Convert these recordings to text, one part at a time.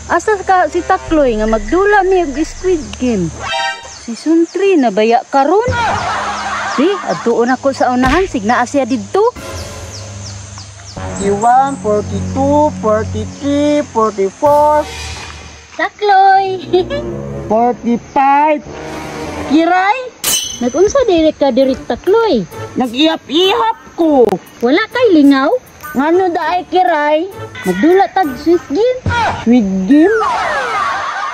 Asa ka si Takloy nga magdula mi og Squid Game? Season 3 na baya karon? Di, adtuon ako sa unahan, sig naa siya didto. 41, 42, 43, 44, Takloy! 45. Kiray? Nagunsa diri ka diri, Takloy? Nag-ihap-ihap ko. Wala kay lingaw? Ngano daay, Kiray? Magdula tag Squid Game? Squid Game?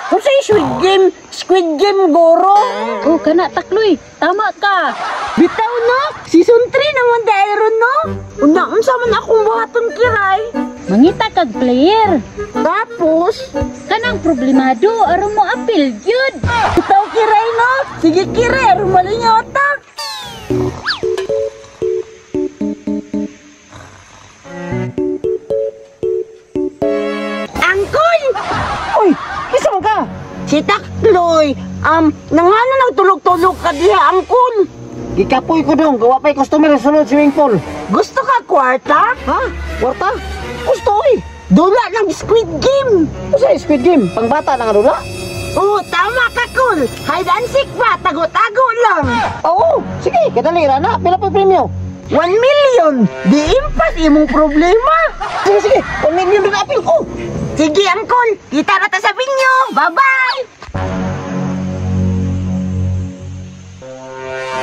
Kung sa'yo Squid Game, Squid Game goro. Oh, kana Takloy, tama ka. Bitaw no? Season 3 naman daay ron no? Una, unsa man akong buhaton, Kiray? Mangita kag player. Tapos, Kanang problemado aron mo apil gyud. Bitaw, Kiray, no? Sige, Kiray, aron malingaw ta. Angkol! Uy, kisa man ka? Si Takloy, nangano nagtulog-tulog ka diha, Angkol? Gikapoy ko dong, gawa pa'y customer sa sulod swimming pool. Gusto ka kwarta? Ha? Kwarta? Gusto oy. Dula ng Squid Game. Usa Squid Game? Pangbata na nga dula? Oo, tama ka, Kul. Hide and seek ba? Tago-tago lang. Oo, sige, kadali ra na. Pila pa'y premyo? 1 million. Di impas imong problema. Sige, sige, 1 million din apil ko. Sige, Angkol. Kita na ta sa binyo. Bye-bye.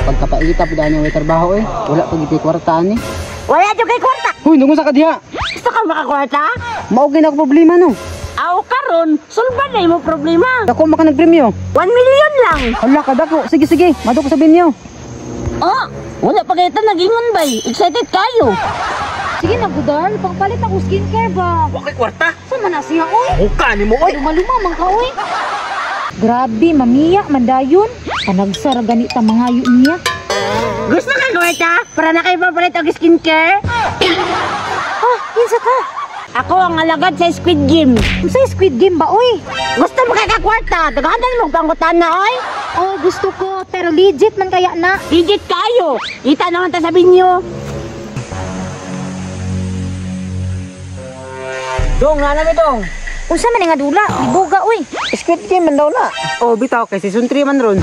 Pagkapaita po dahil may trabaho eh. Wala pag iti kwarta ni. Wala jud kay kwarta. Huy, nungon sa kadiha. Gusto ka makakwarta? Mao gyud ako problema no. Aw karon, sulban na imong problema. Dako maka nagpremyo. 1 million lang. Hala ka dako. Sige sige, madto ko sa binyo. Oh, wala pa kayo nag-ingon bay. Excited kayo. Sige na, Budal. Pangpalit ako skincare ba? Wa kay kwarta. Sa man na siya, oy? Uka nimo oy. Luma-luma man ka, oy. Grabe, mamiya, mandayon. Panagsara ganita mangayo niya. Gusto ka kwarta? Para na kayo papalit og skincare? Ah, kinsa ka? Ako ang alagad sa Squid Game. Unsa Squid Game ba, oy? Gusto mo kay ka kwarta? Daghanan mo pangutan na, oy. Oh, gusto ko, pero legit man kaya na. Legit kayo. Kita naman ta sa binyo. Dong, nga na dong. Unsa man nga dula? Ibuga, oy. Squid Game man daw na. Oh, bitaw kay season 3 man ron.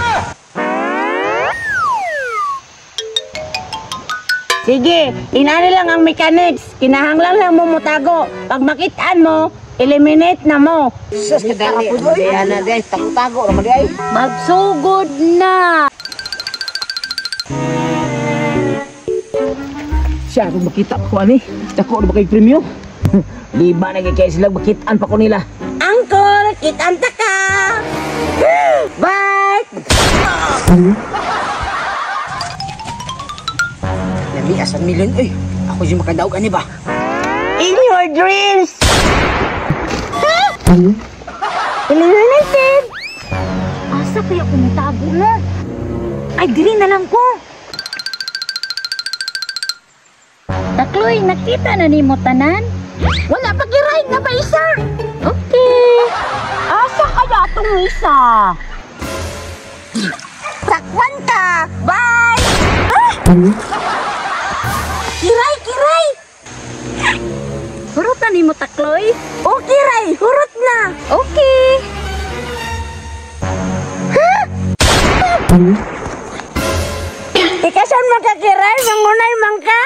Sige, inani lang ang mechanics. Kinahanglan lang mo mutago. Pag makitaan mo, eliminate na mo. Sus, kadali. Ana day, tago-tago ra man day. Magsugod na. Siya kung makita ko ani, dako ra ba kay premyo? Di ba na kay sila makitaan pa ko nila. Angkol, kitaan ta ka. Bye. Lami asa million oy. Ako yung makadaog ani ba? In your dreams. Eliminated. Asa kaya kumutago na? Ay, diri na lang ko. Takloy, nakita na nimo tanan? Wala pa Kiray, na pa isa. Okay. Asa kaya tong isa? Takwan ka. Bye. Ah! Kiray, Kiray. Hurot na nimo, Takloy. O, Kiray, hurot na. Okay. Ha? Ikasan man ka, Kiray, mangunay man ka.